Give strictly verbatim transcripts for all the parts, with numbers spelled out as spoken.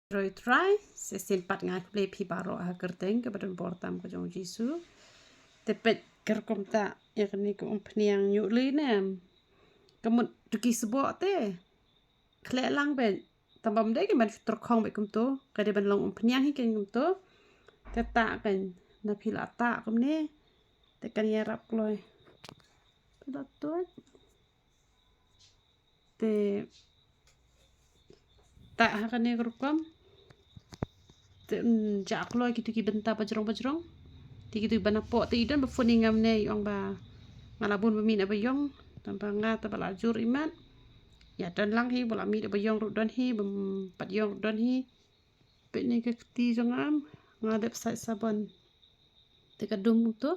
Roi trai, shisien pat nga ai khublei phi baroh ha ka kyrteng kaba don bor tam ka jong u Jisu. Te peit ka rukom ta ïa kane ka umphniang ñiuh lei ne em. Ka mut tu ki sboh te khleh lang beit. Tang ba ym dei kein ban shu tyrkhong beit kumto, ka dei ban long umphniang hi kein kumto. Te ta kein, na phi la ta kumne. Te kan ïarap kloi. Phi la tuid. Te ta ha kane ka rukom. Te un jah kloi kito ki bynta bajrong bajrong. Te kito ki bynta pok te i don ba phone i ngam ne i ong ba nga la bun ba mih na ba ïong. Tang ba nga te ba la jur i mat. Ïa don lang hi ba la mih da ba ïong ruh don hi, bym pat ïong ruh don hi. Peit ne ka kti jong nga, nga dep sait sabon. Te ka dum uto.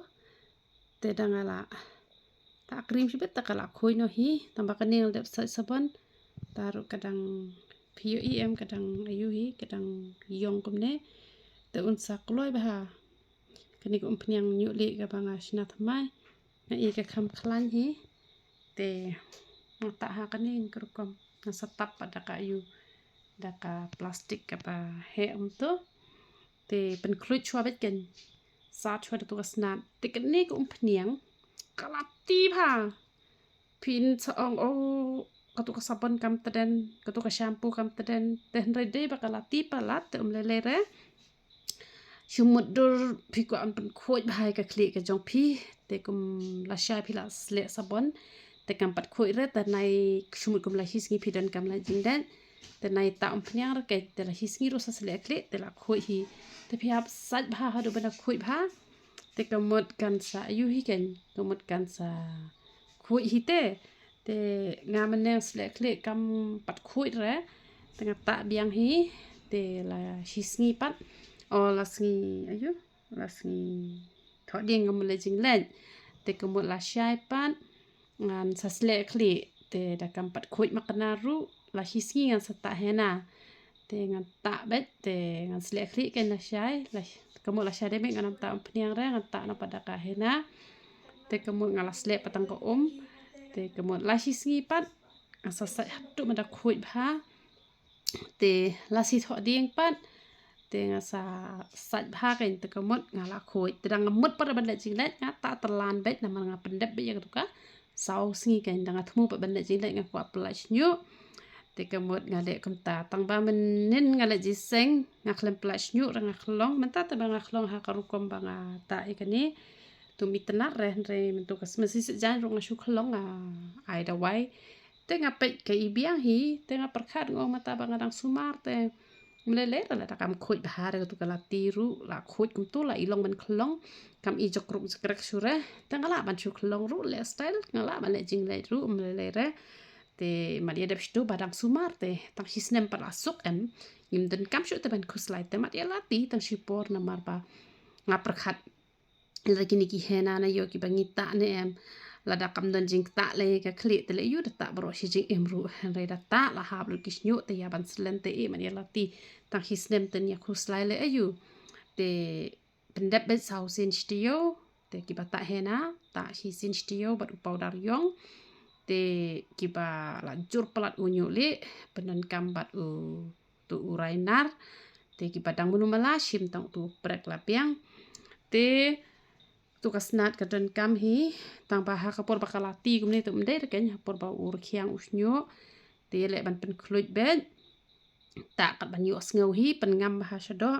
Te dang nga la ta cream shibit te ka la khuid noh hi, tang ba kane nga dep sait sabon. Ta ruh ka dang phi ïohi em, ka dang ayu hi, ka dang ïong kumne. Te un sa kloi bha. Kane ka umphniang ñiuh lei kaba nga shna thymmai. Nga i ka kham khlaiñ hi. Te nga ta ha kane ka rukom. Nga sa tap pat da ka ayu, da ka plastik kaba heh kumto. Te pynkhluit shuwa beit kein. Sat shuwa da tu ka snat. Te kane ka umphniang ka la ti bha. Phin sa ong, oh, katu ka sabon kam tdem, katu ka shampoo kam tdem. Te hynrei dei ba ka la ti palat te um lei lei re. Shu mutdur phi kwah ban pynkhuid bha ïa ka khlieh ka jong phi. Te kum lashai phi la sleh sabon. Te kam pat khuid re, te nai shu mut kum la shi sngi phi donkam leh jingdait. Te nai ta umphniang re kein, te la shi sngi ruh sa sleh khlieh, te la khuid hi. Te phi hap sait bha haduh ban da khuid bha. Te ka mut kan sa ayu hi kein, ka mut kan sa khuid hi te. Te nga mynne sleh khlieh kam pat khuid re. Te nga ta biang hi. Te la shi sngi pat. O la sngi ayu, la sngi thohdieng ngam leh jingleit. Te ka mut lashai pat ngan sa sleh khlieh. Te da kam pat khuid makna ruh, la shi sngi ngan sa ta henna. Te ngan ta beit, te ngan sleh khlieh kein lashai. La, ka mut lashai dei beit ngan ym ta umphniang re, ngan ta na pat da ka henna. Te ka mut nga la sleh pat tang ka um. Te ka mut la shi sngi pat ngan sa sait haduh ban da khuid bha. Te la shi thohdieng pat. Te nga sa sait bha kein te ka mut nga la khuid. Te dang nga mut pat ban leh jingleit nga ta tyrlan beit namar nga pyndep beit ïa katu ka saw sngi kein, dang nga thmu pat ban leh jingleit nga kwah pyllait shñiuh. Te ka mut nga leh kumta, tang ba mynnin nga leh jingïaseng nga khlem pyllait shñiuh re nga khlong, mynta te ba nga khlong ha ka rukom ba nga ta ïa kane. Tum itynnad re hynrei mynta ka smen shi sejaiñ ruh nga shu khlong, nga ai dawai. Te nga peit ka i biang hi, te nga pyrkhat nga ong mynta ba nga dang sumar te ym lei lei re, lada kam khuid bha re katu ka la ti ruh, la khuid kumtu la i long ban khlong, kam i jok ruh jok rek shu re, te nga lah ban shu khlong ruh leh style, nga lah ban leh jingleit ruh ym lei lei re. Te mat ïa dep shatu ba dang sumar te tang shi snem pat la suk em, ngim donkam shuh te ban khuslai te mat ïa la ti tang shi por namar ba nga pyrkhat lada kine ki henna na ïoh kiba ngi ta ne em. Lada kam don jingktah lei ka khlieh te leh ïoh da ta baroh shi jingim ruh. Hynrei da ta la hap lut ki shñiuh te ïa ban slen te i man ïa la ti. Tang shi snem te ïa khuslai leh aïu. Te pyndep beit saw sien shtiew. Te kiba ta henna ta shi sien shtiew bad u pawdar ïong. Te kiba la jur palat u ñiuh lei pyndonkam bad u tu u rai nar. Te kiba dang manu mala shim tang tu prek la biang. Te tu ka snat ka donkam hi tang ba ha ka por ba ka la ti kumne te ym dei re kein ha por ba u rkhiang u shñiuh. Te leh ban pynkhluit beit. Ta kat ban ïoh sngew hi pynngam bha shadoh.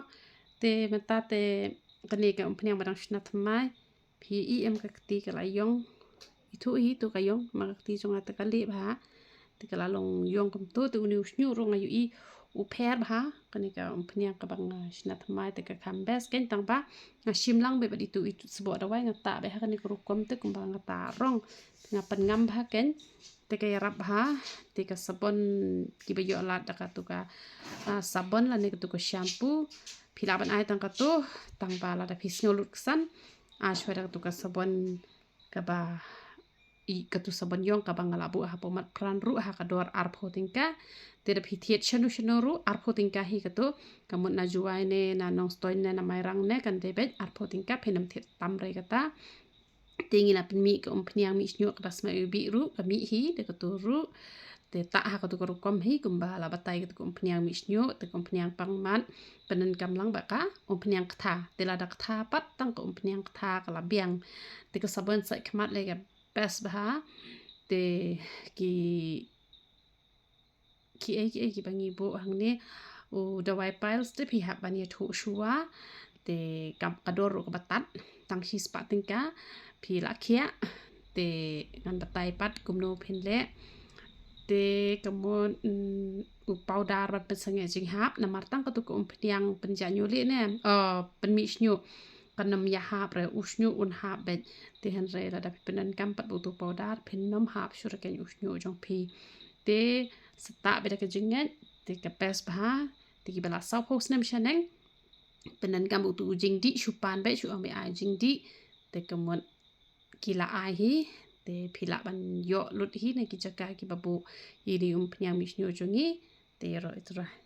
Te mynta te kane ka umphniang ba dang shna thymmai. Phi i em ka kti ka la ïong. Ithuh hi tu ka ïong ma ka kti jong nga te ka leh bha. Te ka la long ïong kumtu te une u shñiuh ruh nga ïohi u pher bha. Kane ka umphniang kaba nga shna thymmai te ka kham best kein tang ba nga shim lang beit bad itu itu sboh dawai nga ta beit ha kane ka rukom te kumba nga ta rong. Te nga pynngam bha kein. Te ka ïarap bha. Te ka sabon kiba ïoh lad da katu ka, ah, sabon lane katu ka shampoo. Phi lah ban ai tang katu tang ba lada phi sngew lut ksan. Ai shuwa da katu ka sabon kaba i katu sabon ïong kaba nga la buh hapoh Matpran ruh ha ka dor arphew tyngka. Te da phi thied shano shano ruh arphew tyngka hi katu. Ka mut na Jowai ne na Nongstoiñ ne na Mairang ne kan dei beit arphew tyngka phin ym thied tam re kata. Te ngi la pynmih ka umphniang mih shñiuh kaba sma u bih ruh ka mih hi da katu ruh. Te tah ha katu ka rukom hi kumba la batai katu ka umphniang mihsniuh, te ka umphniang pangmat pyndonkam lang bad ka umphniang ktha. Te lada ktha pat tang ka umphniang ktha ka la biang. Te ka sabon sait khmat lei ka best bha. Te ki ki ei ki ei kiba ngi buh hangne, u dawai piles te phi hap ban ïathuh shuwa. Te ka dor ruh kaba tad, tang shispah tyngka, phi lah khiah. Te ngan batai pat kumno phin leh. Te ka mut, mm, u powder ban pynsangeh jinghap, namar tang katu ka umphniang pynjah ñiuh lei ne, eh, pynmih sniuh. Kan ym ïahap re, u sniuh un hap beit. Te hynrei lada phi pyndonkam pat bad utu u powder, phin ym hap shuh re kein u sniuh jong phi. Te sah beit da ka jingngeit, te ka best bha, te kiba la saw phew snem shaneng, pyndonkam utu u jingdih, shu pan beit, shu ym ai jingdih. Te ka mut ki la ai hi, te phi lah ban ïoh lut hi na ki jaka kiba buh ïa ine i umphniang mihsniuh jong ngi. Te ïaroh ïa u Trai.